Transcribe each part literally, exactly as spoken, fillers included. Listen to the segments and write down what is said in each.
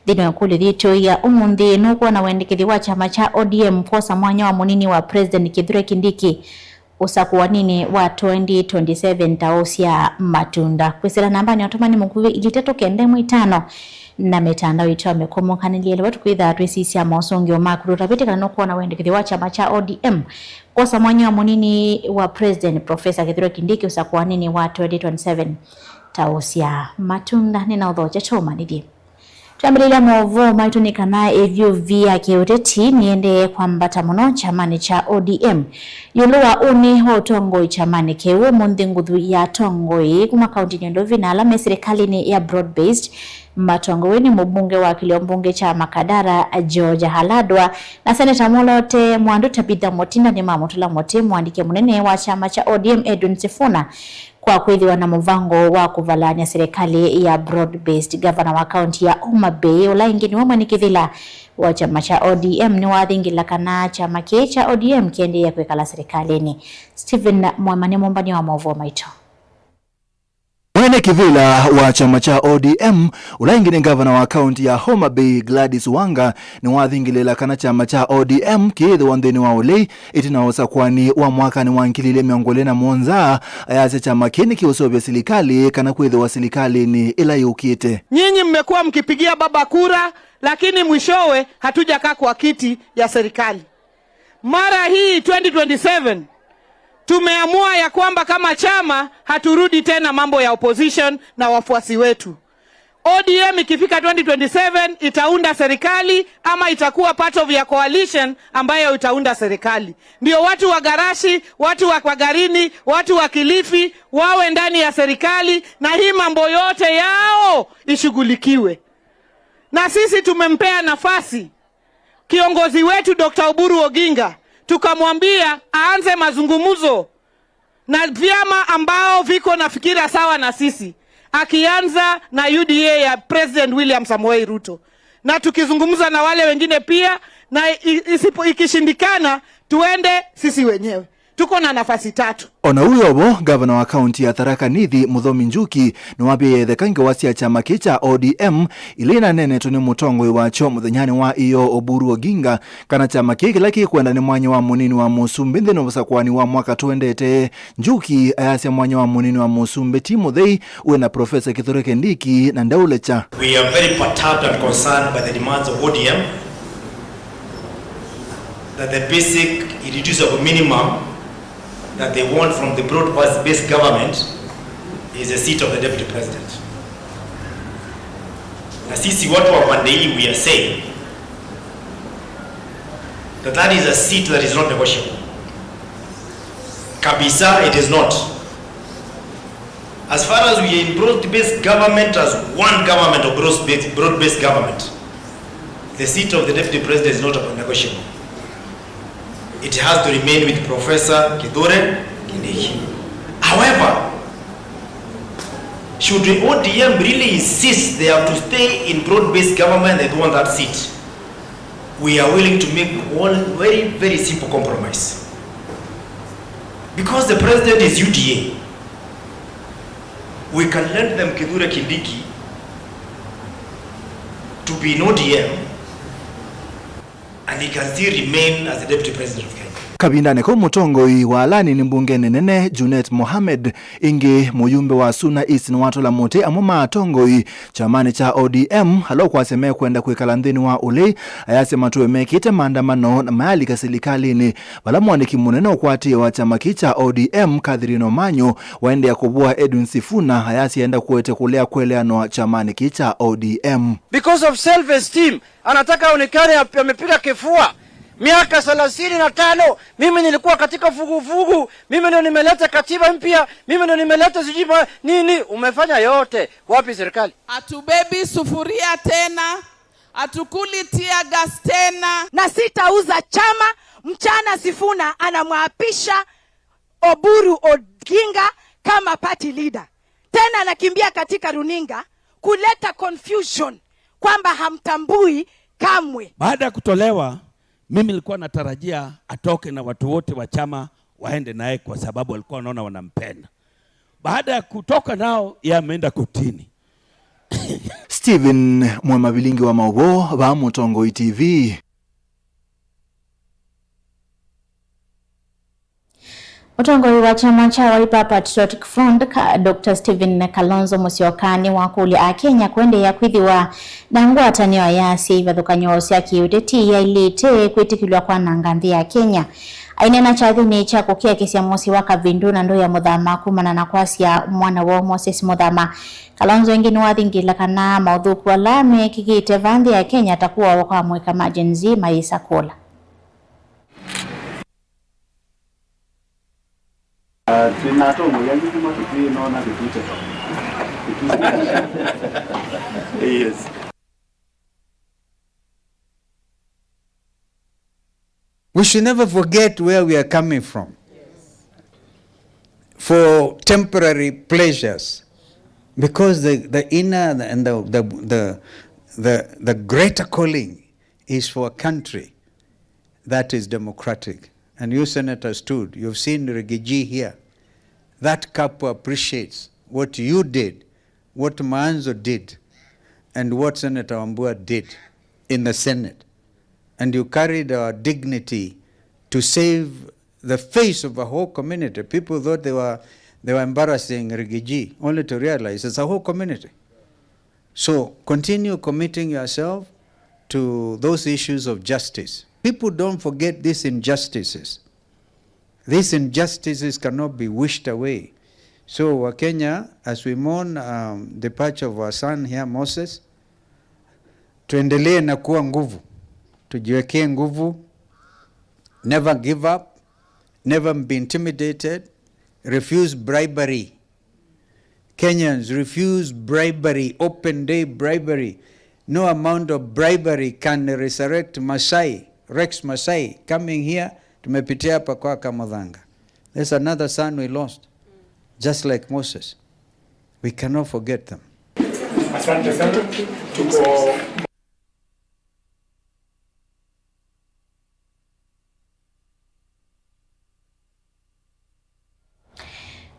Nthĩnĩ wa ĩkũlyo yitũ ya ũmũnthĩ, nũkwona wendekethyo wa kyama kya O D M kwosa mwanya wa mũnini wa President Kithure Kindiki ũsakũaninĩ wa twenty twenty-seven ta ũsyaa matunda? Kwĩsĩla nambanĩ ya ũtũmani mũkuvĩ ilĩ itatũ kenda ĩmwe itano na mĩtandao itũ ya mĩkomo kanĩlĩele, vatũ kwĩthaa twĩsisya mosũngĩo maku. Tũtavĩte kana nũkwona wendekethyo wa kyama kya O D M kwosa mwanya wa mũnini wa President Professor Kithure Kindiki ũsakũaninĩ wa twenty twenty-seven ta ũsyaa matunda. Nĩnaũthokya tũmanyĩthye. Twambĩlĩlya maũvoo maitũ nĩ kana ĩvyũvi ya kĩũteti nĩendee kwambata mũno kyamanĩ kya O D M. Ĩũlũ wa ũnĩ wa ũtongoi kyamanĩ kĩu, ũmũnthĩ nguthu ya atongoi kuma kauntinĩ ya Ndovi na ala me silikalĩnĩ ya broad based matongoew'e nĩ mũmbunge wa kĩlio mbunge kya Makadara George Haladwa na seneta Molote Mwandu Tabitha Mutinda nĩmamũtũla mũtĩ mũandĩki mũnene wa kyama kya O D M Edwin Sifuna kwa kwĩthĩwa na mũvango wa kũvalany'a silikalĩ ya broad based. Gavana wa kaunti ya Homa Bay, ũla ĩngĩ nĩwe mwene kĩvĩla wa kyama kya O D M, nĩwathingĩla kana kyama kĩĩ kya O D M kĩendeea kwĩkala silikalĩnĩ. Stephen Mwema nĩ mũmbany'a wa maũvoo maitũ. Mwene kĩvĩla wa kyama kya O D M, ũla ĩngĩ nĩ gavana wa kaunti ya Homa Bay, Gladys Wanga, nĩwathingĩlĩla kana kyama kya O D M kĩĩthĩwa nthĩnĩ wa ũlei ĩtina wa ũsakũani wa mwakanĩ wa ngili ilĩ mĩongo ĩlĩ na mũonza, ayasya kyama kĩĩ nĩkĩũseũvya silikalĩ kana kwĩthĩwa silikalĩnĩ ĩla yũkĩte. Nyinyi mmekuwa mkipigia baba kura, lakini mwishowe hatujakaa kwa kiti ya serikali. Mara hii twenty twenty-seven, tumeamua ya kwamba kama chama haturudi tena mambo ya opposition na wafuasi wetu. O D M ikifika twenty twenty-seven itaunda serikali ama itakuwa part of ya coalition ambayo itaunda serikali. Ndio watu wa Garashi, watu wa Magarini, watu wa Kilifi wawe ndani ya serikali na hii mambo yote yao ishughulikiwe. Na sisi tumempea nafasi kiongozi wetu Doctor Oburu Oginga, tukamwambia aanze mazungumzo na vyama ambao viko na fikira sawa na sisi, akianza na U D A ya President William Samoei Ruto, na tukizungumza na wale wengine pia, na i-, isipo-, ikishindikana tuende sisi wenyewe. Tuko na nafasi tatu. O na ũu o vo, gavana wa kaunti ya Tharaka Nithi, Muthomi Njuki, nĩwambĩĩe ĩtheka ngewa sya kyama kĩĩ kya O D M ila inaneenetwe nĩ mũtongoi wakyo mũthenyanĩ wa ĩyoo, Oburu Oginga, kana kyama kĩĩ kĩla kĩkwenda nĩ mwanya wa mũnini wa mũsumbĩ nthĩnĩ wa ũsakũani wa mwaka tũendete. Njuki ayasya mwanya wa mũnini wa mũsumbĩ ti mũthei, wĩ na Profesa Kithure Kindiki na ndaũlekya. We are very perturbed and concerned by the demands of O D M that the basic irreducible minimum that they want from the broad-based government is a seat of the deputy president. Na sisi watu wa pande hii, we are saying that that is a seat that is not negotiable. Kabisa, it is not. As far as we are in broad-based government, as one government of broad-based, broad-based government, the seat of the deputy president is not negotiable. It has to remain with Professor Kithure Kindiki. However, should the O D M really insist they have to stay in broad-based government, they want that seat, we are willing to make one very, very simple compromise. Because the president is U D A, we can lend them Kithure Kindiki to be in O D M, and he can still remain as the deputy president of Kenya. Kavindanĩ kau, mũtongoi wa alanini mbungenĩ nene Junet Mohamed, ĩngĩ mũyumbe wa Suna East, nĩwatũla mũtĩ amwe ma atongoi kyamanĩ kya O D M ala ũkwasya mekwenda kwĩkala nthĩnĩ wa ũlei, ayasya matũe mekĩte maandamano na mayalika silikalĩnĩ, vala mũandĩki mũnene ũkwatĩĩe wa kyama kĩĩ kya O D M, Catherine Omanyo, waendeea kũvũa Edwin Sifuna, ayasya enda kũete kũlea kweleanwa kyamanĩ kĩĩ kya O D M. Because of self-esteem, anataka aonekane ap-, amepiga kifua. Miaka thelathini na tano, mimi nilikuwa katika vuguvugu, mimi ndio nimeleta katiba mpya, mimi ndio nimeleta sijui ma-, nini, umefanya yote. Wapi serikali? Hatubebi sufuria tena, hatukuli tear gas tena. Na sitauza chama, mchana Sifuna anamwapisha Oburu Oginga kama party leader. Tena anakimbia katika runinga kuleta confusion kwamba hamtambui kamwe. Baada ya kutolewa, mimi nilikuwa natarajia atoke na watu wote wa chama waende naye kwa sababu walikuwa wanaona wanampenda. Baada ya kutoka nao, yeye ameenda kotini. Stephen Mwema, vilingi wa maũvoo vaa Mũtongoi T V. Mũtongoi wa kyama kya Wiper Patriotic Front, Ka-, Doctor Stephen Kalonzo Musyoka nĩwakũlya Akenya kũendeea kwĩthĩwa na ngwatanĩo ya asyai ivathũkany'o sya kĩũteti iyaĩlĩte kwĩtĩkĩlw'a kwananga nthĩ ya Kenya. Aineena kyathĩnĩ kya kũkiakĩsya mũsyĩ wa Kavindu na ndũũ ya Mũthama kumana na kwasya mwana woo Moses Mũthama, Kalonzo ĩngĩ nĩwathingĩla kana maũthũku ala mekĩkĩte vaa nthĩ ya Kenya ta kũawa kwa amũika ma Gen Z mayĩsa kũla. Ah, twĩna atongoi angĩ kuma tũtwĩĩ nona tũtwĩte. Yes. We should never forget where we are coming from for temporary pleasures, because the, the inner and the, the, the, the, the greater calling is for a country that is democratic. And you, Senator, stood. You've seen Rigiji here. That couple appreciates what you did, what Maanzo did, and what Senator Wambua did in the Senate. And you carried our dignity to save the face of a whole community. People thought they were, they were embarrassing Rigiji, only to realize it's a whole community. So continue committing yourself to those issues of justice. People don't forget these injustices. These injustices cannot be wished away. So, Wakenya, as we mourn, um, departure of our son here, Moses, tuendelee na kuwa nguvu. Tujiwekee nguvu. Never give up. Never be intimidated. Refuse bribery. Kenyans, refuse bribery, open day bribery. No amount of bribery can resurrect Masai, Rex Masai, coming here, tumepitia hapa kwa Kamuthanga. There's another son we lost, just like Moses. We cannot forget them. Asante sana. Tuko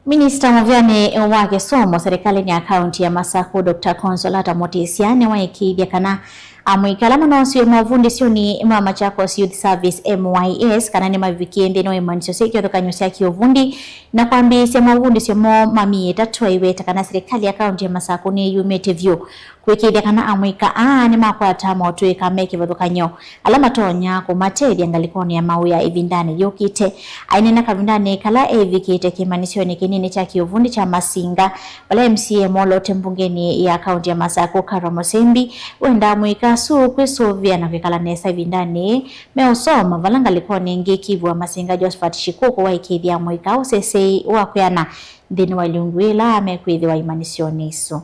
Minista mũvĩanĩ wa kĩsomo serĩkalĩnĩ ya kaũntĩ ya Masaku, Doctor Consolata Mutisya, nĩwaĩkĩĩthye kana amũika ala manoosiwe maũvundĩsyonĩ ma Machakos Youth Service, M Y S, kana nĩmavikie nthĩnĩ wa imanyĩsyo sya kĩvathũkany'o sya kĩũvundi na kwambĩĩsya maũvundĩsyo moo ma myei ĩtatũ, aiweta kana serĩkalĩ ya kaũntĩ ya Masaku nĩyumĩte vyũ kwĩkĩĩthya kana amũika aa nĩmakwata motũĩka me kĩvathũkany'o ala matonya kũmatethya ngalĩkonĩ ya mawĩa ĩvindanĩ yũkĩte. Aineena kavindanĩ kala eĩvikĩte kĩmanyĩsyonĩ kĩnini kya kĩũvundi kya Masinga, vala M C A mwoloote mbungenĩ ya kaũntĩ ya Masaku, Karo Mũsembi, wendaa amũika asu kwĩsũvĩa na kwĩkala nesa ĩvindanĩ meũsoma, vala ngalĩkonĩ ĩngĩ ĩkĩvwa Masinga Josephat Shikuku waĩkĩĩthya amũika ũseseĩ wa kwĩana nthĩnĩ wa ilungu ĩla mekwĩthĩwa imanyĩsyonĩ isu.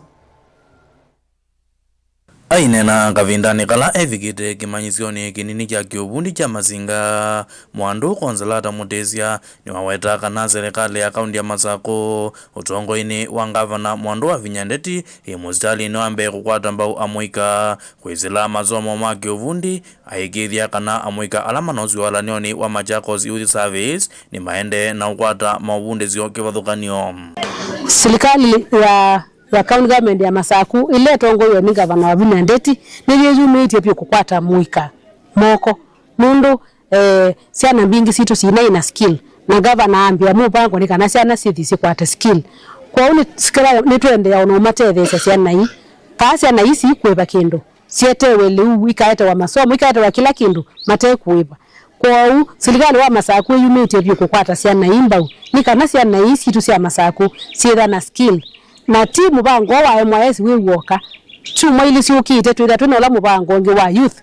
Aineena kavindanĩ kala evikĩte kĩmanyĩsyonĩ kĩnini kya kĩũvundi kya Masinga, Mwandũ Consolata Mutisya nĩwaweta kana serĩkalĩ ya kaũntĩ ya Masaku, ũtongoinĩ wa ngavana Mwandũ Wavinya Ndeti, ĩ mũsitalĩnĩ wa mbee kũkwata mbau amũika kwĩsĩla masomo ma kĩũvundi, aĩkĩĩthya kana amũika ala manosiwe walanĩonĩ wa Machakos Youth Service nĩmaendee na ũkwata maũvundĩsyo kĩvathũkany'o. Silikalĩ ya ya County Government ya Masaku, ĩla ĩtongoew'e nĩ Ngavana Wavinya Ndeti, nĩyĩyumĩtye vyũ kũkwata mũika moko, nũndũ, eh, syana mbingĩ sitũ sinaĩ na skill, na ngavana ambĩa mũvango nĩ kana syana sithi sikwate skill. Kwoou nĩ, sikĩla nĩtũendeea ona ũmatetheesya syana ii. Kaa syana ii siikũĩva kĩndũ, syetewe lĩu, ikaetewa masomo, ikaetewa kĩla kĩndũ, mate kũĩva. Kwoou, silikalĩ wa Masaku ĩyumĩtye vyũ kũkwata syana ii mbau, nĩ kana syana ii sitũ sya Masaku syĩtha na skill. Na ti mũvango wa M Y S wĩ w'oka. Syumwa ilĩ syũkĩte, twĩthĩa twĩ na ũla mũvango ũngĩ wa youth,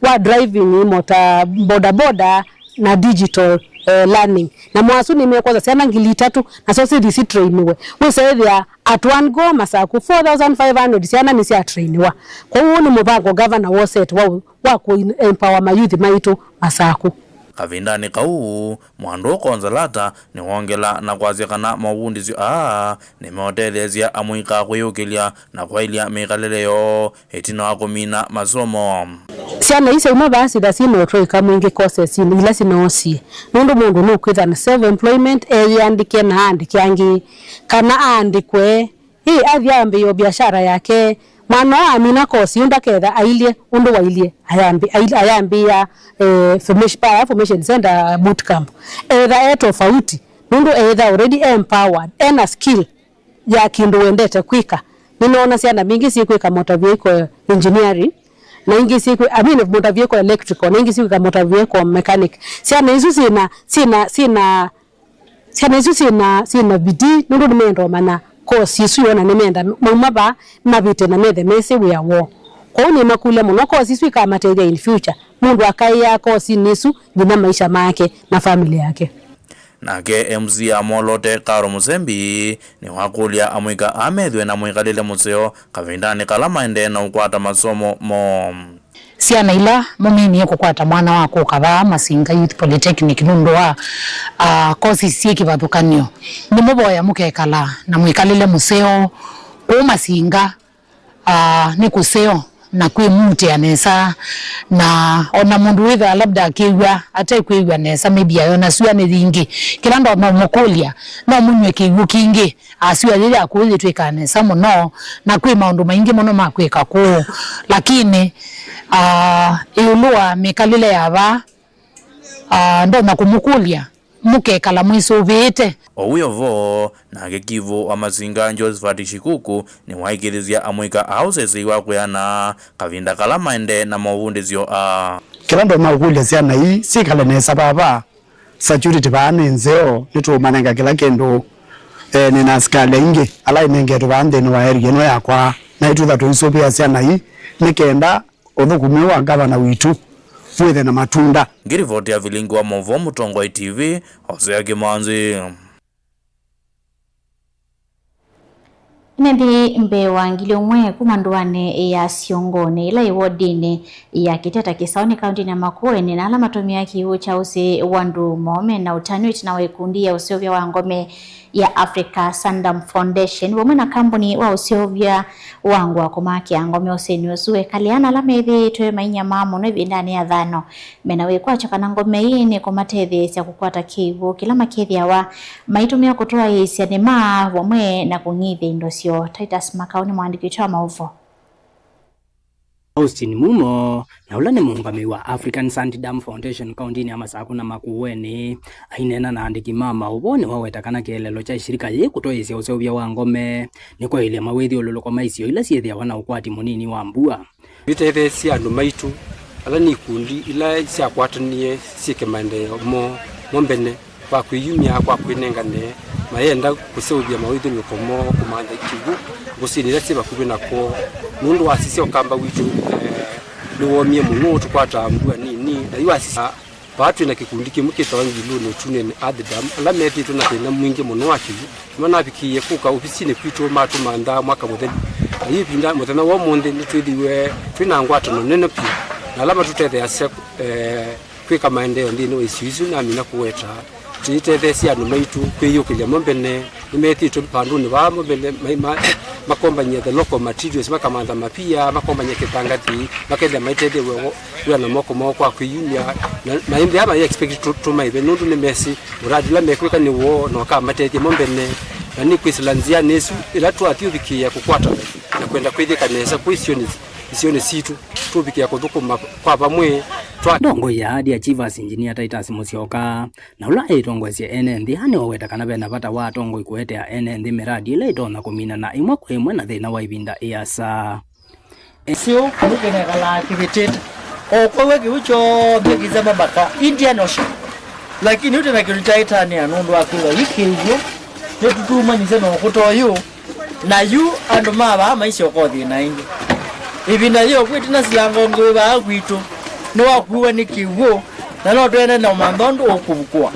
wa driving mota boda boda na digital, eh, learning. Namo asu nĩmekwosa syana ngili itatũ, nasyo sithi sitrainiwe. Wĩsa ĩthĩa at one go Masaku, four thousand five hundred syana nĩsyatrainiwa. Kwoou ũũ nĩ mũvango ngavana wosete wa wa kũ empower mayuthi maitũ Masaku. Kavindanĩ kau, Mwandũ Consolata nĩwongela na kwasya kana maũvundĩsyo aa nĩmeũtetheesya amũika kwĩyũkĩlya na kwaĩlya mĩkalĩle yoo ĩtina wa kũmina masomo. Syana ii syauma vaa syĩtha syĩ na ũtwaĩka mwingĩ kosesinĩ ila sinoosie, nũndũ mũndũ nũkwĩthwa na self employment, eyĩandĩke na aandĩke angĩ, kana aandĩkwe. Ĩ, athi ambĩĩe o biashara yake, Mwana ũũ amina kosi yu ndaketha ailyĩ ũndũ wailyĩ ayambi-, ai-, ayambĩĩa, eh, formation, para formation center boot camp. Etha e tofauti, nũndũ etha already empowered, ena skill ya kĩndũ wendete kwĩka. Nĩnoona syana mbingĩ syĩkwĩka motor vehicle engineering, na ingĩ syĩkwĩ-, I mean, motor vehicle electrical, na ingĩ syĩkwĩka motor vehicle mechanic. Syana isu syĩna, syĩna, syĩna, syana isu syĩna, syĩna bidii, nũndũ nĩmenda ũmanya course isu yona nĩmenda mauma vaa mavĩte na methe mesĩ wĩa woo. Kwoou nĩmakũlya mũno course isu ikamatethya in future, mũndũ akaĩaa course-inĩ isu nginya maisha make na family yake. Nake M C a Mwolote, Carol Musembi, nĩwakũlya amũika aa methĩwe na mwĩkalĩle mũseo kavindanĩ kala maendee na ũkwata masomo moo. Syana ila mũminie kũkwata mwana wa kũka vaa Masinga Youth Polytechnic nũndũ wa, ah, kosi syĩ kĩvathũkany'o, nĩmũvoya mũkekala na mwĩkalĩle mũseo kũu Masinga. Ah, nĩ kũseo na kwĩmutĩa nesa, na ona mũndũ wĩthaa labda akĩw'a ate kwĩw'a nesa, maybe ayona sua nĩ yingĩ. Kĩla ndo no mũkũlya, no mũnyw'e kĩw'ũ kingĩ, asua yĩ ya kũu yĩtwĩkaa nesa mũno, na kwĩ maũndũ maingĩ mũno ma kwĩka kũu. Lakini, ah, ĩũlũ wa mĩkalĩle ya vaa, ah, ndonya kũmũkũlya, mũkekala mwĩsũvĩĩte. O wĩ o vo, nake kivũ wa Masinga, Josephat Shikuku, nĩwaĩkĩĩthya amũika aa ũsesei wa kwĩana kavinda kala maendee na movundĩsyo aa. Kĩla ndonya ũkũlya syana ii syĩkale nesa vava, security vaa nĩ nzeo, nĩtũũmanenga kĩla kĩndũ. Eh, nĩ na asikalĩ aingĩ ala inengetwe vaa nthĩnĩ wa area ĩno yakwa, na itwĩtha tũisũvĩa syana ii nĩ kenda ũthũkũmi wa ngavana witũ wĩthe na matunda. Ngĩrivoti ya vilingi wa maũvoo Mũtongoi T V, Hosea Kĩmanzi. Ene nthĩ mbee wa ngili ũmwe kuma ndũanĩ ya Syongonĩ ĩla ĩ wodinĩ ya Kĩteta Kĩsaũnĩ kaũntĩnĩ ya Makueni, na ala matũmĩaa kĩw'ũ kya ũsĩ wa ndumo me na ũtanu ĩtina wa ikundi ya ũseũvya wa ngome ya Africa Sundowns Foundation vamwe na kambuni wa ũseũvya wa ngũa kũmakĩa ngome ũsĩnĩ ũsu, ekalĩ ana ala methĩĩtwe mainyamaa mũno ĩvindanĩ ya thano mena wĩkwatyo kana ngome ii nĩkũmatetheesya kũkwata kĩw'ũ kĩla makethĩawa maitũmĩa kũtwaĩĩsya nĩma vamwe na kũng'ithya indo syoo. Titus Makau nĩ mũandĩki witũ wa maũvoo. Austin Mumo, na ũla nĩ mũũngamĩi wa African Sundowns Foundation kaũntĩnĩ ya Masakũ na Makueni, aineena na andĩki ma maũvoo nĩwaweta kana kĩeleelo kya shirika yĩĩ kũtwaĩĩsya ũseũvya wa ngome nĩ kwaĩlya mawĩthyũlũlũko ma isio ila syĩthĩawa na ũkwati mũnini wa mbua. Twĩtetheesye andũ maitũ ala nĩ ikundi ila syakwatanie syĩke maendeeo moo mo mbene. Kwa kwĩyumya, kwa kwĩnengane, mayenda kũseũvya mawĩthyũlũlũko moo kũmantha kĩw'ũ ngũsĩnĩ ila syĩ vakuvĩ na kwoo, nũndũ wasisya ũkamba witũ, eh, nĩwoomie mũno, tũkwataa mbua nini, na yu wasisya vaa twĩ na kĩkundi kĩmwe kĩtawa Ngilũnĩ Ũtunĩnĩ Earth Dam, ala methĩĩtwe na thĩna mwingĩ mũno wa kĩw'ũ. Nĩmanavikĩie kũka ovisinĩ kwitũ matũmantha mwaka mũthelu, na yu ĩvinda mũthenya wa ũmũnthĩ nĩtwĩthĩiwe twĩ na ngwatanĩo nene vyũ na ala matũtetheeasya, eh, kwĩka maendeeo nthĩnĩ wa isio isu namina kũweta. Tũitetheesye andũ maitũ kwĩyũkĩlya mo mbene, nĩmethĩĩtwe vandũnĩ vaa mo mbene, ma-, ma-, makombany'a the local materials, makamantha mapia, makombany'a kĩthangathi, makethĩa maitethya wĩa wo-, wĩa na moko moo kwa kwĩyumya, na, na ĩndĩ aa mai expect tũ-, tũmaĩve, nũndũ nĩmesĩ mũradi ũla mekwĩka nĩ woo na ũkamatethya mo mbene, na nĩkwĩsĩla nzĩanĩ ĩsu ĩla twathi ũvikĩĩa kũkwatana na kwenda kwĩthĩka nesa kwĩ isionĩ, isionĩ sitũ. Tũvikĩa kũthũkũma kwa vamwe twa. Ndongoi ya Aadi Achievers Engineer Titus Musyoka, na ũla ĩtongoesye ene nthĩ aa nĩwaweta kana vena vata wa atongoi kũetea ene nthĩ mĩradi ĩla ĩtonya kũminana ĩmwe kwa ĩmwe na thĩna wa ĩvinda ĩasa. Sio kũu kĩnekalaa kĩvĩtĩte. O kwaw'a kĩu kyonthe kĩsema mpaka Indian Ocean. Lakini ũtĩ na kĩndũ kyaĩtanĩa nũndũ wa kwĩthwa yu kĩw'ũ nĩtũtumanĩsye na ũkũta ũyũ. Na yu andũ ma vaa maisyoka o thĩna ĩngĩ. Ĩvinda yĩĩ ũkwĩtina silango ngũĩ vaa kwitũ nĩwakuwa nĩ kĩw'ũ, na no twende na ũmantha ũndũ ũkũvukũa.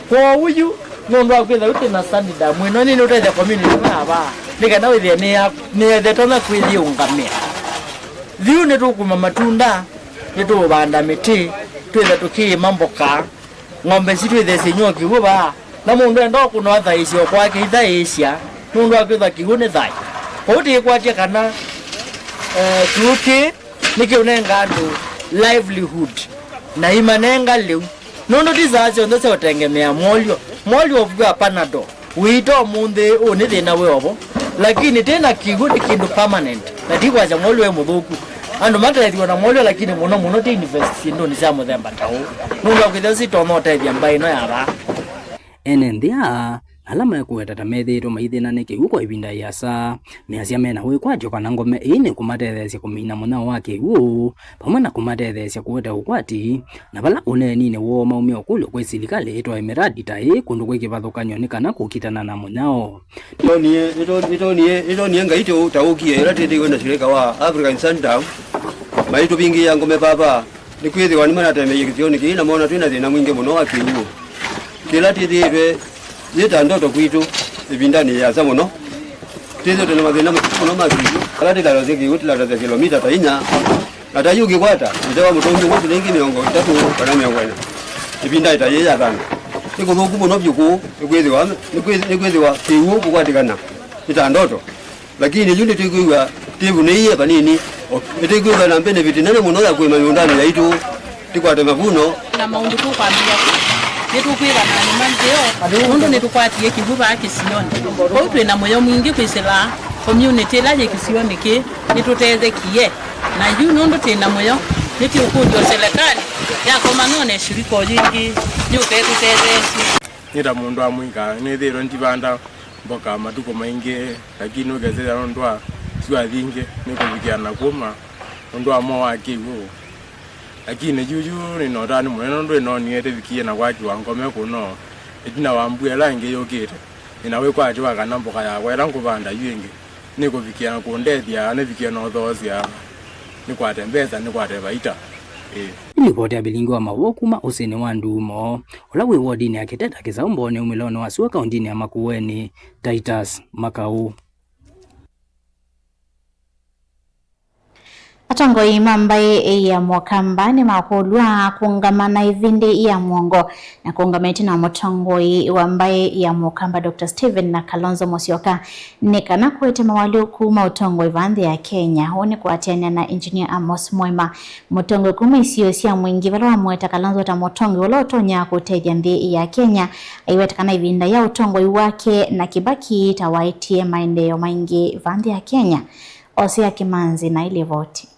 Kwoou yu nũndũ wa kwĩtha ũtĩ na Sundowns ĩno nĩ nũtethya community ya vaa nĩ kana wĩthĩe nĩya-, nĩyethetonya kwĩyĩũngamĩa. Yu nĩtũkuma matunda, nĩtũũvanda mĩtĩ, twĩtha tũkĩĩma mboka. Ng'ombe sitũ ithesye inywa kĩw'ũ vaa, na mũndũ enda ũkũnwa thaĩsyo kwake ithaĩĩsya, nũndũ wa kwĩthwa kĩw'ũ nĩ thayũ. Kwoou tĩkwatya kana, eh, kĩw'ũ kĩĩ nĩkĩũnenga andũ livelihood, na imanenga lĩu, nũndũ ti saa syonthe sya ũtengemea mwolyo. Mwolyo ũvw'a Panadol, wĩita ũmũnthĩ, ũũ nĩ thĩna wĩ ovo. Lakini tĩ na kĩw'ũ nĩ kĩndũ permanent, na ti kwasya Mwolũ e mũthũku. Andũ matethĩwe na Mwolũ, lakini mũno mũno tĩ invest syĩndũnĩ sya mũthemba ta ũũ, nũndũ wa kwĩthĩwa sitonya ũtethya mbaĩ ĩno ya vaa. Ene nthĩ aa, ala mekũweta ta methĩĩtwe maithĩna nĩ kĩw'ũ kwa ĩvinda ĩasa, measya mena wĩkwatyo kana ngome ĩĩ nĩkũmatetheesya kũmina mũnyao wa kĩw'ũ, vamwe na kũmatetheesya kũete ũkwati, na vala ũneeninĩ woo maumya ũkũlyo kwĩ silikalĩ ĩtwae mĩradi ta ĩĩ kũndũ kwĩ kĩvathũkany'o nĩ kana kũkitana na mũnyao. Nĩtwonie, nĩtwo-, nĩtwonie, nĩtwonie Ngai tũ-, ta ũkie ĩla twĩthĩiwe na shirika wa African Sundown, maitũvingĩĩa ngome vava, nĩkwĩthĩwa nĩmanatemeie kĩsionĩ kĩĩ na mona twĩ na thĩna mwingĩ mũno wa kĩw'ũ. Kĩla twĩthĩĩtwe yĩ ta ndoto kwitũ ĩvindanĩ yĩasa mũno. Twĩthĩĩtwe na mathĩna maingĩ mũno ma kĩw'ũ, ala tĩlatasya kĩw'ũ, tĩlatasya kĩlomita ta inya, na ta yu ũkĩkwata nze wa mũtũngi ũmwe silingi mĩongo ĩtatũ kana mĩongo ĩna ĩvinda ĩta yĩĩ ya thana. Nĩ kũthũku mũno vyũ kũu, nĩkwĩthĩwa, nĩkwĩ-, nĩkwĩthĩwa kĩw'ũ kũkwatĩkana nĩ ta ndoto. Lakini yu nĩtwĩkwĩw'a twĩvunĩie vanini, o, nĩtwĩkwĩthwa na benefit nene mũno ya kũĩma mĩũndanĩ yaitũ, tĩkwate mavuno. Na maũndũ tũkwambĩĩa kũ? Nĩtũkwĩthana nĩ manzeo, nũndũ nĩtũkwatie kĩw'ũ vaa kĩsionĩ. Kwoou twĩ na mũyo mwingĩ kwĩsĩla community ĩla yĩ kĩsionĩ kĩĩ nĩtũtethekie. Na yu nũndũ twĩ na mũyo, nĩtũkũlya silikalĩ ya komanone shirika yĩngĩ yũke ĩtũtetheesye. Nĩ ta mũndũ wa mũika, nĩthĩĩtwe ndivanda mboka matukũ maingĩ, lakini ũkesĩla nũndũ wa syũa yingĩ nĩkũvikĩa na kũma nũndũ wa moo wa kĩw'ũ. Lakini yu, yu nĩna ũtanu mũnene nũndũ nĩnoonie tĩvikie na kwakiwa ngome kũno ĩtina wa mbua ĩla ĩngĩ yũkĩte. Nĩna wĩkwatyo wa kana mboka yakwa ĩla ngũvanda yu ĩngĩ nĩkũvikĩa na kũndethya, nĩvikie na ũthoosya, nĩkwate mbesa, nĩkwate vaita. Ĩĩ. Nĩ livoti ya vilingi wa maũvoo kuma ũsĩnĩ wa Ndumo, ũla wĩ wodinĩ ya Kĩteta Kĩsaũ Mbooni umĩlonĩ wa sua kaũndinĩ ya Makueni, Titus Makaũ. Atongoi ma mbaĩ ya Mũkamba nĩmakũlw'a kũũngama na ĩvĩndĩ ya mũongo na kũũngama ĩtina wa mũtongoi wa mbaĩ ya Mũkamba, Doctor Stephen na Kalonzo Musyoka, nĩ kana kũete mawalyũku ma ũtongoi vaa nthĩ ya Kenya. Ũũ nĩ kũatĩanĩa na Engineer Amos Mwema, mũtongoi kuma isio sya Mwingi, vala wamũweta Kalonzo ta mũtongoi ũla ũtonya kũtethya nthĩ ya Kenya, aiweta kana ĩvinda ya ũtongoi wake na Kibaki ta waetie maendeeo maingĩ vaa nthĩ ya Kenya. Osea Kimanzi na ilivoti.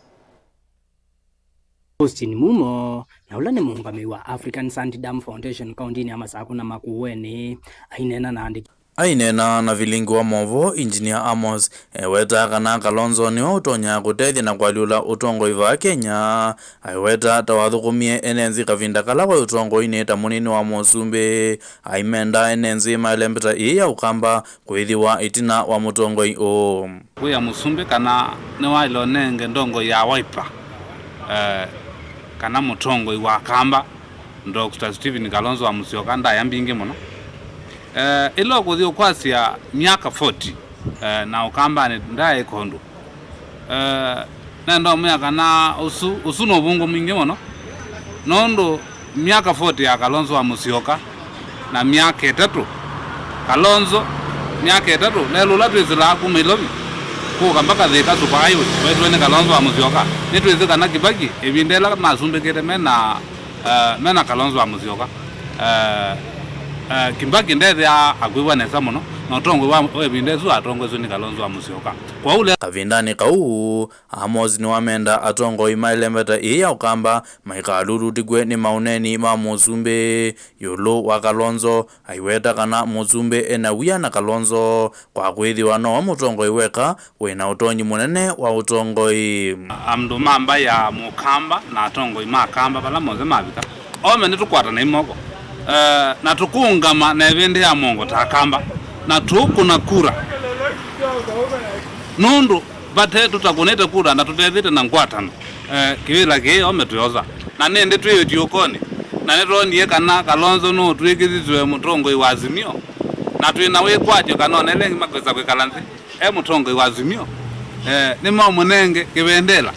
Austin Mumo, na ũla nĩ mũũngamĩi wa African Sand Dam Foundation kaũndinĩ ya Masakũ na Makueni, aineena na andĩki. Aineena na vilingi wa maũvoo, Engineer Amos ewetaa kana Kalonzo nĩwe ũtonya kũtethya na kũalyũla ũtongoi vaa Kenya. Aiweta ta wathũkũmie ene nthĩ kavinda kala waĩ ũtongoinĩ ta mũnini wa mũsumbĩ, aimenda ene nthĩ maelembeta ĩĩ ya Ũkamba kwĩthĩwa ĩtina wa mũtongoi ũũ. Kwĩa mũsumbĩ kana nĩwaĩle ũnenge ndongoi ya Wiper, eh, kana mũtongoi wa Kamba, Doctor Stephen Kalonzo wa Musyoka, ndaĩa mbingĩ mũno. Eh, ĩla ũkũthi ũkwasya myaka forty, eh, na Ũkambanĩ ndaĩ kondũ. Eh, nenda ũmwĩa kana ũsu, ũsu nĩ ũvũngũ mwingĩ mũno, nũndũ myaka forty ya Kalonzo wa Musyoka na myaka ĩtatũ Kalonzo, myaka ĩtatũ, lelũ ũla twĩsĩlaa kuma Ilovi kũka mpaka Thika Super Highway waĩtwe nĩ Kalonzo wa Musyoka. Nĩtwĩsĩ kana Kibaki, ĩvinda ĩla masumbĩkĩte mena, eh, mena Kalonzo wa Musyoka, eh, eh, Kibaki ndethĩaa akwĩw'a nesa mũno, na ũtongoi wa, wa ĩvinda ĩsu atongoeswe nĩ Kalonzo wa Musyoka. Kwoou le- Kavindanĩ kau, Amos nĩwamenda atongoi ma ĩlembeta ĩĩ ya Ũkamba maikalulutĩkw'e nĩ maũneeni ma mũsumbĩ ĩũlũ wa Kalonzo. Aiweta kana mũsumbĩ ena wia na Kalonzo kwa kwĩthĩwa nowe mũtongoi weka wĩna ũtonyi mũnene wa ũtongoi. Andũ ma mbaĩ ya Mũkamba na atongoi ma Kamba vala monthe mavika, ome nĩtũkwatanei moko, eh, na tũkũũngama na ĩvĩndĩ ya mũongo ta Akamba, na tũũkũna kura, nũndũ vate tũtakũnĩte kura na tũtethĩte na ngwatano, eh, kĩvĩla kĩĩ ome twĩosa. Na nĩndĩ twĩ ũtiũkonĩ, na nĩtwonie kana Kalonzo nũũtw'ĩkĩthĩtw'e mũtongoi wa Azimio, na twĩ na wĩkwatyo kana ona ĩla ĩngĩ makwĩsa kwĩkala nthĩ e mũtongoi wa Azimio, eh, nĩmaũmũnenge kĩvendela.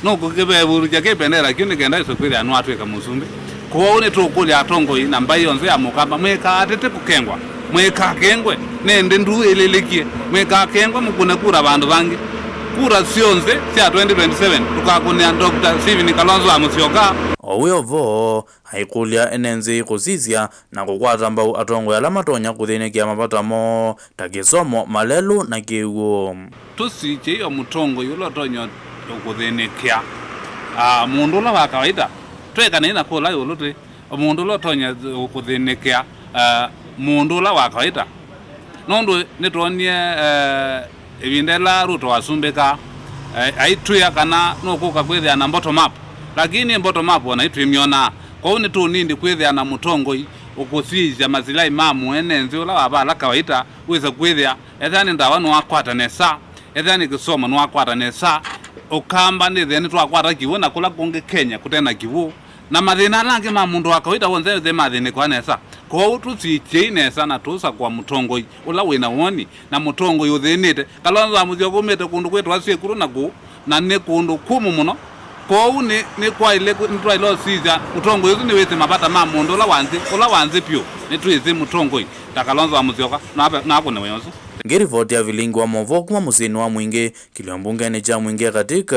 Nũkũkĩvevulũkya kĩvendela kĩu nĩ kenda ĩse kwĩthĩa nĩwatw'ĩka mũsumbĩ. Kwoou nĩtũkũlya atongoi na mbaĩ yonthe ya Mũkamba, mwĩkaatĩte kũkengwa, mwĩkakengwe, nĩ ĩndĩ nduu ĩlĩlĩkie, mwĩkakengwe mũkũne kura vandũ vangĩ. Kura syonthe sya twenty twenty-seven tũkakũnĩa Doctor Stephen Kalonzo wa Musyoka. O wĩ o vo, aikũlya ene nthĩ kũsisya na kũkwata mbau atongoi ala matonya kũthĩnĩkĩa mavata moo ta kĩsomo, malelũ, na kĩw'ũ. Tũsikĩei o mũtongoi ũla ũtonya kũthĩnĩkĩa, ah, mũndũ ũla wa kawaida. Twĩkanei na kũla ĩũlũ twĩ o mũndũ ũla ũtonya kũthĩnĩkĩa, ah, mũndũ ũla wa kawaida. Nũndũ nĩtwonie, eh, ĩvinda ĩla Ruto wasumbĩkaa, eh, aitwĩa kana nũkũka kwĩthĩa na bottom up. Lakini bottom up ona itwĩmyonaa. Kwoou nĩtũnindi kwĩthĩa na mũtongoi ũkũsisya masilai ma mwene nthĩ ũla wa vala kawaida, wĩsa kwĩthĩa, ethĩa nĩ ndawa nĩwakwata nesa, ethĩa nĩ kĩsomo nĩwakwata nesa, Ũkamba nĩthĩa nĩtwakwata kĩw'ũ na kũla kũngĩ Kenya kũte na kĩw'ũ. Na mathĩna ala angĩ ma mũndũ wa kawaida w'onthe nĩthĩa mathĩnĩkwa nesa. Kwoou tũsikyei nesa na tũsakũa mũtongoi ũla wĩ na woni, na mũtongoi ũthĩnĩte. Kalonzo wa Musyoka umĩte kũndũ kwĩtawa Syĩkũlũ na kũu, na nĩ kũndũ kũmũ mũno. Kwoou nĩ, nĩ kwaĩle kwĩ-, nĩtwaĩle ũsisya mũtongoi ũsu nĩwĩsĩ mavata ma mũndũ ũla wa nthĩ, ũla wa nthĩ vyũ. Nĩtwĩsĩ mũtongoi ta Kalonzo wa Musyoka na akũne wĩa ũsu. Ngĩrivoti ya vilingi wa maũvoo kuma mũsyĩnĩ wa Mwingĩ, kĩlio mbungenĩ kya Mwingĩ Katika,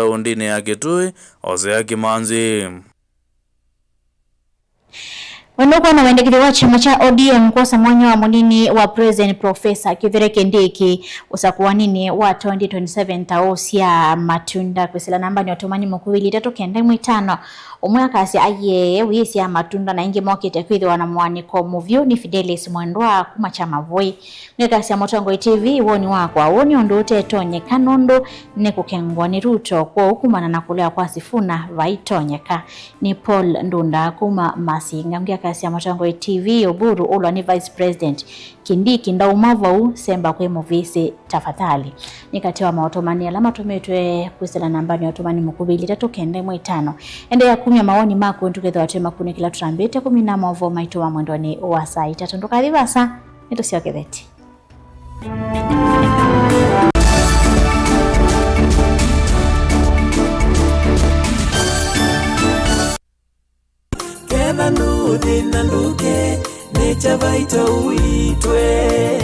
ũndĩnĩ ya Kĩtui, Hosea Kimanzi. Wendo kwona wendekethyo wa kyama kya O D M kwosa mwanya wa mũnini wa President Professor Kithure Kindiki ũsakũaninĩ wa twenty twenty-seven ta ũsya matunda kwĩsĩla namba nĩ ũtũmani mũkuvili itatũ kenda ĩmwe itano. Ũmwe akasya aiee wĩĩsya matunda na aingĩ mokĩte kwĩthĩwa na mũanĩko mũvyũ nĩ Fidelis Mwendwa kuma kyama Voi. Nĩkasya Mũtongoi T V, woni wakwa, ũũ nĩ ũndũ ũtetonyeka nũndũ nĩ kũkengwa nĩ Ruto, kwoou kumana na kũlea kwa Sifuna vaitonyeka. Nĩ Paul Ndunda kuma Masinga. Ũngĩ akasya Mũtongoi T V, Oburu ũlwa nĩ Vice President. Kindiki ndauma vau, semba kwĩ mũvĩsĩ tafadhali. Nĩ katĩ wa maũtũmani ala matũmĩtwe kwĩsĩla nambani ya ũtũmani mũkuvĩ itatũ kenda ĩmwe itano. Endeea kumya mawoni maku, nĩtũkethĩwa twĩ makunĩ kĩla tũtambĩte kũmina maũvoo maitũ ma mwendonĩ wa saa itatũ. Ndũkathi vasa, nĩtũsyokethete. Ketha ndũthĩna ndũke, Nature Vital ũitwe.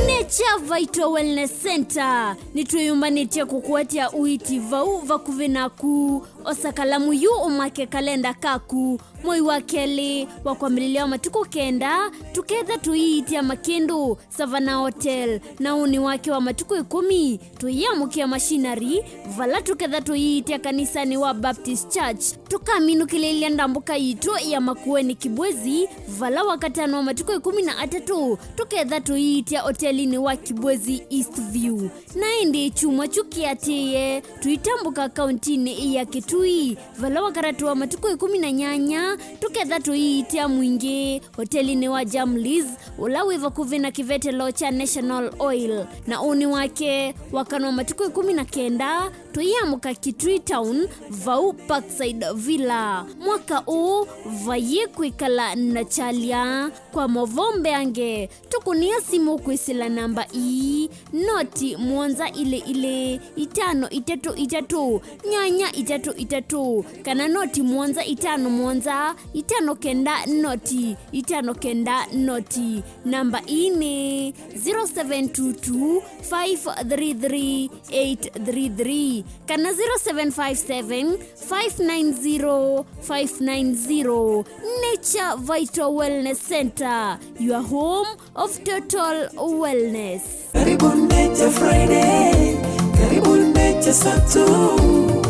Nature Vital Wellness Center, nĩtwĩyũmbanĩtye kũkũatya ũiiti vau vakuvĩ naku. Osa kalamu yu ũmake kalenda kaku. Mwei wa kelĩ wa kwambĩlĩlya wa matukũ kenda, tũketha tũiitia Makĩndũ Savannah Hotel, na ũnĩ wake wa matukũ ĩkũmi, tũyĩamũkĩa machinery, vala tũketha tũiitia kanisanĩ wa Baptist Church. Tũkaminũkĩlĩlya ndambũka yitũ ya Makueni Kibwezi, vala Wakatano wa matukũ ĩkũmi na atatũ, tũketha tũiitia otelinĩ wa Kibwezi East View. Na ĩndĩ kyumwa kyu kĩatĩĩe, tũitambũka kauntinĩ ya Kitui, vala Wakatano wa matukũ ĩkũmi na nyanya, tũketha tũiitia Mwingĩ, otelinĩ wa Jamlis, ũla wĩ vakuvĩ na kĩvetelo kya National Oil, na ũnĩ wake Wakatano wa matukũ ĩkũmi na kenda, tũyĩamũka Kitui Town, vau Parkside Villa. Mwaka ũũ, vayĩ kwĩkala na kyalya. Kwa maũvoo mbeange, tũkũnĩa simũ kwĩsĩla namba ii, noti mũonza ilĩ ilĩ, itano itatũ itatũ, nyanya itatũ itatũ, kana noti mũonza itano mũonza, itano kenda noti, itano kenda noti. Namba ii nĩ zero seven two two, five three three, eight three three, kana zero seven five seven, five nine zero, five nine zero. Nature Vital Wellness Center, your home of total wellness. Karibu Nature Friday, karibu Nature Saturday,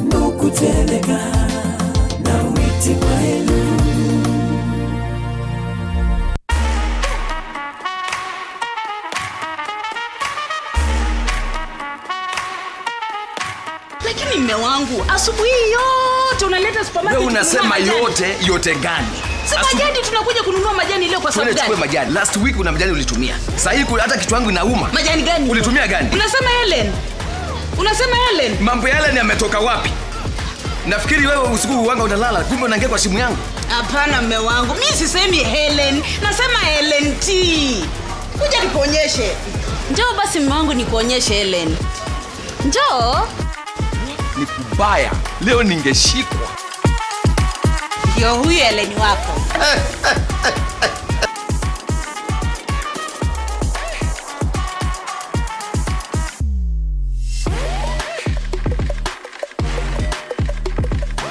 nũkũtweleka na wĩti mwaĩlu. Lakini mme wangu, asubuhi yote unaleta supermarket. Wewe unasema kununua majani. Yote, yote gani? Si asu- majani tunakuja kununua majani leo kwa sababu gani? Tuende tuchukue majani. Last week una majani ulitumia. Sasa hii kuna hata kichwa yangu inauma. Majani gani? Ulitumia gani? Unasema Helen. Unasema Helen. Mambo ya Helen yametoka wapi? Nafikiri wewe usiku huwanga unalala, kumbe unaingia kwa simu yangu. Hapana, mme wangu. Mimi sisemi Helen. Nasema Helen T. Kuja nikuonyeshe. Njoo basi, mme wangu, nikuonyeshe Helen. Njoo. Ni kubaya. Leo ningeshikwa. Ndio huyu Helen wako.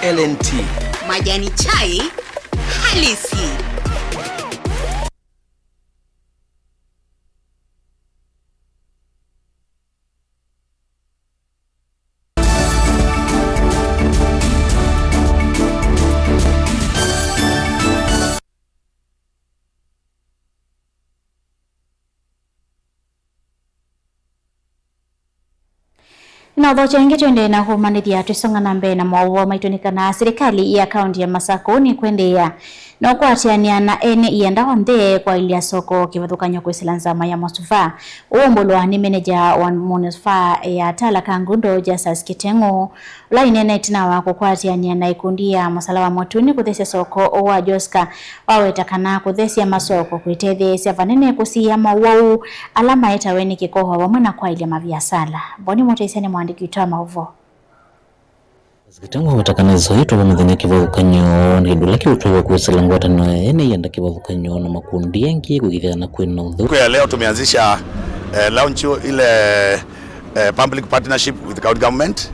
L N T. Majani chai halisi. Na ũthokya ĩngĩ, twendee na kũmanĩthya twĩsonga na mbee na maũvoo maitũ nĩ kana silikalĩ ya kaũntĩ ya Masakũ nĩkwendeea na ũkwatĩanĩa na ene ianda onthe kwaĩlya soko kĩvathũkany'o kwĩsĩla nzama ya Mosuvaa. Ũũ ũmbũlwa nĩ meneja wa Mosuvaa ya Tala Kangundo, Justus Kiteng'ũ, ũla inene ĩtina wa kũkwatĩanĩa na ĩkundi ya Mũsalaba Mwĩtũnĩ kũthesya soko wa Joska, waweta kana kũthesya masoko kwĩtetheesya vanene kũsiĩĩa mowau ala maetawe nĩ kĩko o vamwe na kwaĩlya maviasala. Boni Mũteisya nĩ mũandĩki witũ wa maũvoo. Kiteng'ũ aweta kana ĩsoitwe vamũthenya kĩvathũkany'o nĩ kĩndũ kĩla kĩũtwaĩwa kwĩsĩla ngwatanĩo ya ene ianda kĩvathũkany'o na makundi angĩ kũkĩthĩa na kwĩna ũtheu. Siku ya leo tumeanzisha, eh, launch ile eh, public partnership with county government,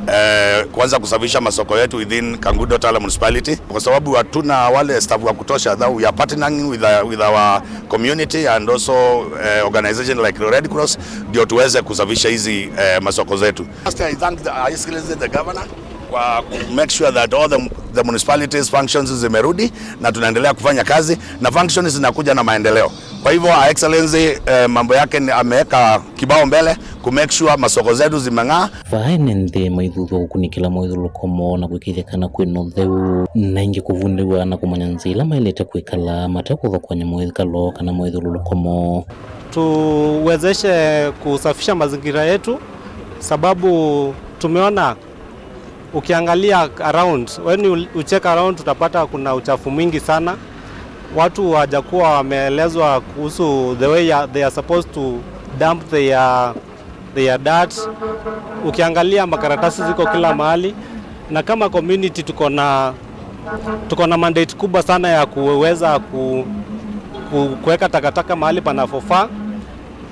eh, kuanza kusafisha masoko yetu within Kangundo Tala Municipality, kwa sababu hatuna wale staff wa kutosha, that we are partnering with, uh, with our community and also, eh, organization like Red Cross, ndio tuweze kusafisha hizi, eh, masoko zetu. First, I thank the, His Excellency the Governor kwa ku make sure that all the, the municipalities functions zimerudi na tunaendelea kufanya kazi na functions zinakuja na maendeleo. Kwa hivyo, Her Excellency, eh, mambo yake ni, ameweka kibao mbele ku make sure masoko zetu zimeng'aa. Vaa ene nthĩ maithuthw'a kũkunĩkĩla moithyũlũlũko moo na kwĩkĩĩthya kana kwĩna ũtheu, na ĩngĩ kũvundĩw'a na kũmanya nzĩa ila maĩlĩte kwĩkala mate kũthokony'a moikalo kana moithyũlũlũko moo. Tuwezeshe kusafisha mazingira yetu, sababu tumeona ukiangalia around, when you, you check around, utapata kuna uchafu mwingi sana. Watu hawajakuwa wameelezwa kuhusu the way ya, they are supposed to dump their, their dirt. Ukiangalia makaratasi ziko kila mahali, na kama community tuko na, tuko na mandate kubwa sana ya kuweza ku, ku, kuweka takataka mahali panapofaa.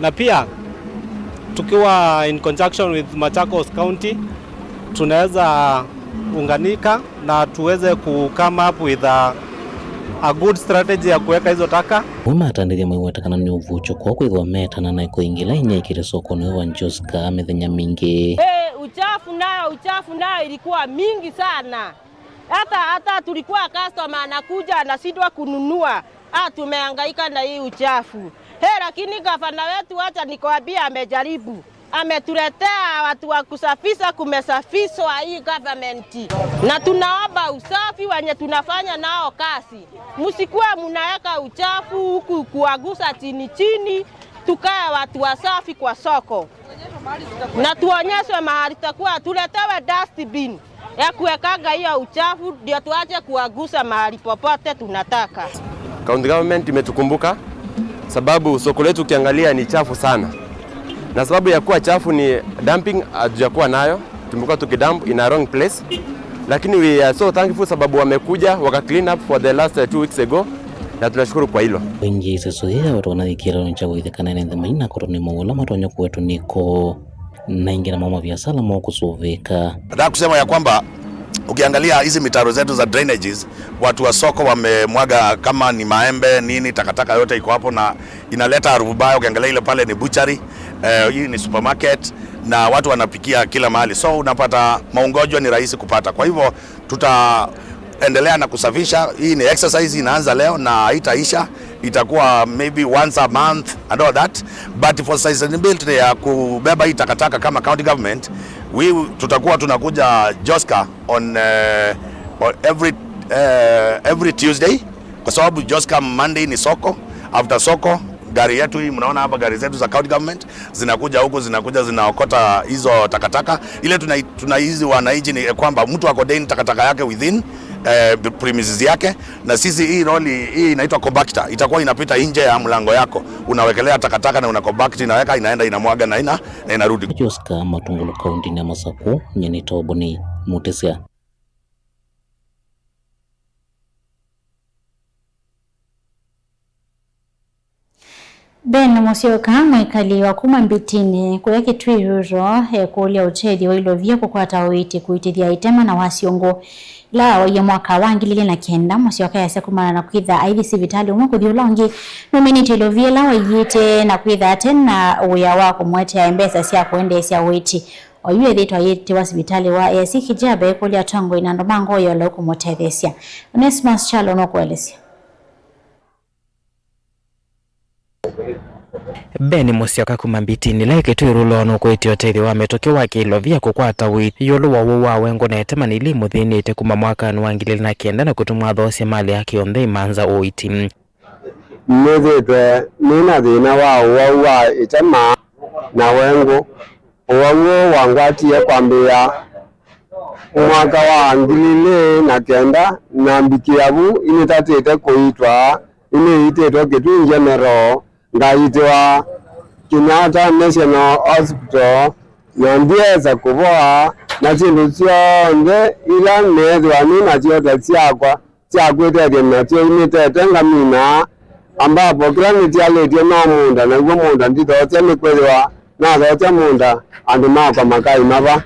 Na pia tukiwa in conjunction with Machakos County, tunaweza unganika na tuweze ku come up with a, a good strategy ya kuweka hizo taka. Amwe matandĩthya maiweta kana nĩ ũvukyũko kwĩthĩwa metana na ĩko ĩngĩ ĩla ĩnyaĩĩkĩte sokonĩ wa Joska mĩthenya mingĩ. Eh, uchafu nayo, uchafu nayo ilikuwa mingi sana. Hata, hata tulikuwa customer anakuja anashindwa kununua. Ah, tumehangaika na hii uchafu. He, lakini gavana wetu, wacha nikwambie, amejaribu. Ametuletea watu wa kusafisha, kumesafishwa hii government. Na tunaomba usafi wenye tunafanya nao kazi. Msikuwe mnaweka uchafu huku kuagusa chini chini, tukae watu wasafi kwa soko. Na tuonyeshwe mahali tutakuwa, tuletewe dustbin ya kuwekanga hiyo uchafu, ndio tuache kuagusa mahali popote tunataka. County government imetukumbuka sababu soko letu ukiangalia ni chafu sana, na sababu ya kuwa chafu ni dumping hatujakuwa nayo, tumekuwa tukidump in a wrong place, lakini we are so thankful sababu wamekuja waka clean up for the last, uh, two weeks ago, na tunashukuru kwa hilo. Ĩngĩ ĩseso yĩĩ yawetwa na kĩĩlonĩ kya kũĩthya kana ene nthĩ maina kũtwa nĩ mowau ala matonya kũwetwa nĩ ĩko. Na ĩngĩ namo maviasala moo kũsũvĩĩka. Nataka kusema ya kwamba ukiangalia hizi mitaro zetu za drainages, watu wa soko wamemwaga kama ni maembe, nini, takataka yote iko hapo na inaleta harufu mbaya. Ukiangalia ile pale ni butchery, eh, hii ni supermarket na watu wanapikia kila mahali. So unapata magonjwa ni rahisi kupata. Kwa hivyo tutaendelea na kusafisha. Hii ni exercise inaanza leo na haitaisha, itakuwa maybe once a month and all that, but for sustainability ya kubeba hii takataka kama county government, we, tutakuwa tunakuja Joska on, eh, on every, eh, every Tuesday, kwa sababu Joska Monday ni soko, after soko gari yetu hii, mnaona hapa gari zetu za county government zinakuja huku, zinakuja zinaokota hizo takataka. Ile tuna, tunahisi wananchi ni kwamba mtu ako deni takataka yake within, eh, premises yake, na sisi hii lori hii inaitwa compactor, itakuwa inapita nje ya mlango yako, unawekelea takataka na una compact, inaweka, inaenda, inamwaga na ina, na inarudi. Joska Matungulu, kaunti ya Masakũ, nyie nĩ Toboni Mutisya. Ben Musyoka, mwĩkali wa kuma Mbitini, kũya Kitui Rural, ekũlya ũtethyo wa ilovia kũkwata ũiiti kũitĩthya ĩtema na wasyũngũ. Ĩla wawaie mwaka wa ngili ilĩ na kenda, Musyoka easya kumana na kwĩtha aithi sivitalĩ ũmwe kũthi ũla ũngĩ, nũminĩtye ilovia ĩla waiĩte na kwĩtha ate na wĩa wa kũmũetea mbesa sya kũendeesya ũiiti. Oyu ethĩĩtwe aiĩtĩwa sivitalĩ wa A C Kijabe, ekũlya atongoi na andũ ma ngoo ya ũlau kũmũtetheesya. Onesmus Kyalo nũkũelesya. Ben Musyoka kuma Mbitini, ĩla ĩ Kitui Rural, nũkũĩtye ũtethyo wa mĩtũkĩ wa kĩilovia kũkwata ũiiti ĩũlũ wa ũwau wa wengũ na ĩtema nĩ ila imũthĩnĩte kuma mwakanĩ wa ngili ilĩ na kenda na kũtuma athoosya malĩ yake yonthe ĩmantha ũiiti. Nĩthĩĩtwe nĩ na thĩna wa ũwau wa ĩtema na wengũ. Ũwau ũũ wangwatie kwambĩĩa mwaka wa ngili ilĩ na kenda, na mbikĩa vu inĩtatĩte kũiitwa, inĩiitĩtwe Kitui General, ngaitĩwa Kenyatta National Hospital, na ndyeesa kũvoa, na syĩndũ syonthe ila neethĩwa nĩ nasyo ta syakwa, sya kwĩtethya nasyo inĩtete ngamina, ambapo kĩla nĩtialĩtye no mũũnda, naw'o mũũnda ndithoosya, nĩkwĩthĩwa nathoosya mũũnda andũ makwa makaima va.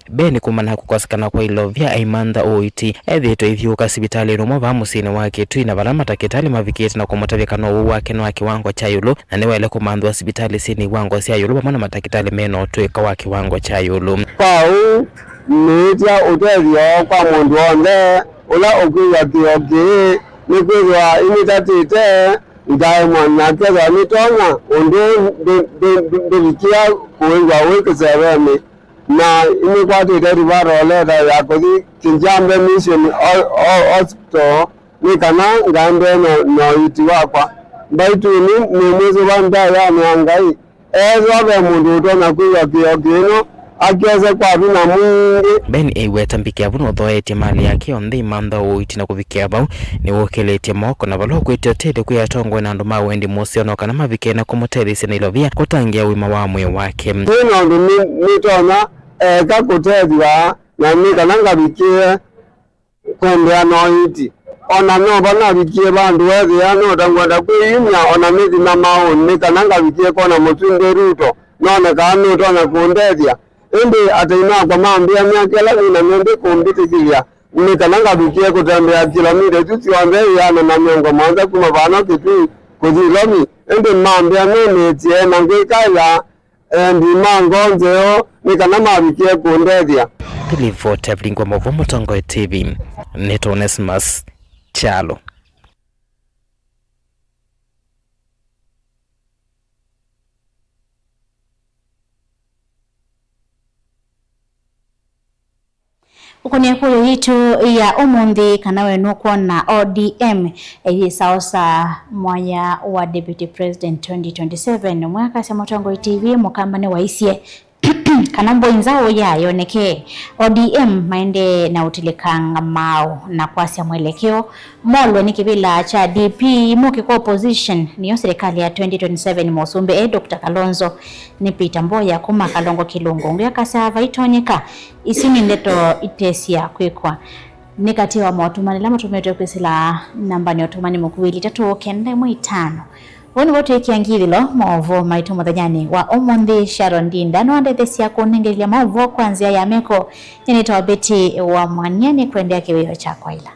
Ben kuma na kũkosekana kwa ilovia aimantha ũiiti, ethĩĩtwe aithyũũka sivitalĩnĩ ũmwe vaa mũsyĩnĩ wa Kitui, na vala matakĩtalĩ mavikĩte na kũmũtavya kana ũwau wake nĩ wa kĩwango kya ĩũlũ, na nĩwaĩle kũmanthwa sivitalĩ syĩ na iwango sya ĩũlũ vamwe na matakĩtalĩ me na ũtũĩka wa kĩwango kya ĩũlũ. Kwa ũu, nĩĩtya ũtethyo kwa mũndũ w'onthe ũla ũkwĩw'a kĩo kĩĩ, nĩkwĩthĩwa inĩtatĩte ngaemwa, na kethwa nĩtonya, ũndũ ndũ-, ndũ-, ndũ-, ndũvikĩa kũĩw'a wĩ kĩsevenĩ, na inĩkwatĩte referral letter ya kũthi Kinjambe Mission Ho-, Ho-, Hospital, nĩ kana ngaendee na, na ũiiti wakwa. Mbaitũ nĩ, nĩmwĩsũva ndaĩanĩ ya Ngai. Ethĩwa ve mũndũ ũtonya kwĩw'a kĩo kĩno, akyose kwa vinya mwingĩ. Ben eiweta mbikĩa vu nũthoetye malĩ yake yonthe imantha ũiiti na kũvikĩa vau, nĩwũkĩlĩtye moko na vala ũkwĩtya ũtethyo kwĩ atongoi na andũ ma wendi mũseo no kana mavike na kũmũtetheesya na ilovia kũtangĩĩa ũima wa mwĩĩ wake. Nĩ na ũndũ nĩ, nĩtonya eka kũtethw'a, na nĩ kana ngavikĩe kũendeea na ũiiti. O na no vanavikie vandũ weethĩa no ta ngwenda kwĩyumya, o na nĩthi na maũũ nĩ kana ngavikie kwona Mũsumbĩ Ruto none kana nũtonya kũndethya. Ĩndĩ atai makwa mambĩa myaka ĩla nĩ na myũ ndĩkũmbĩtĩkĩlya nĩ kana ngavikie kũtembea kĩlomita isu syonthe ĩana na mĩongo mũonza kuma vano Kitui kũthi Ilovi. Ĩndĩ mambĩa nĩnĩtye na ngwĩkaĩla endi ma ngoo nzeo nĩ kana mavikie kũndethya. Nĩ livoti ya Vilingwa Maũvoo Mũtongoi T V, nĩtwa Onesmus Kyalo. Ũkũnĩa ĩkũlyo yitũ ya ũmũnthĩ, kana we nũkwona O D M ĩyĩsaosa mwanya wa Deputy President twenty twenty-seven? Ũmwe akasya Mũtongoi T V, Mũkamba nĩwaisye kana mbũi nzaũ yayonekee. O D M maendee na ũtilĩkanga maaũ na kwasya mwelekeo. Molwe nĩ kĩvĩla kya D P, mũke kwa opposition, nĩyo silikalĩ ya twenty twenty-seven mũsumbĩ e Doctor Kalonzo. Nĩ Peter Mboya kuma Kalongo Kĩlũngũ ũngĩ akasya vaitonyeka, isu nĩ ndeto ite sya kwĩkwa. Nĩ katĩ wa motũmani ala matũmĩtwe kwĩsĩla nambanĩ ya ũtũmani mũkuĩli itatũ kenda ĩmwe itano. Ũu nĩw'o twĩkĩa ngithĩlo maũvoo maitũ mũthenyanĩ wa ũmũnthĩ. Sharon Ndinda nĩwandetheesya kũnengelelya maũvoo kwa nzĩa ya meko. Nĩnĩtawa Betty wa Mwania, nĩkwendea kĩwĩo kya kwaĩla.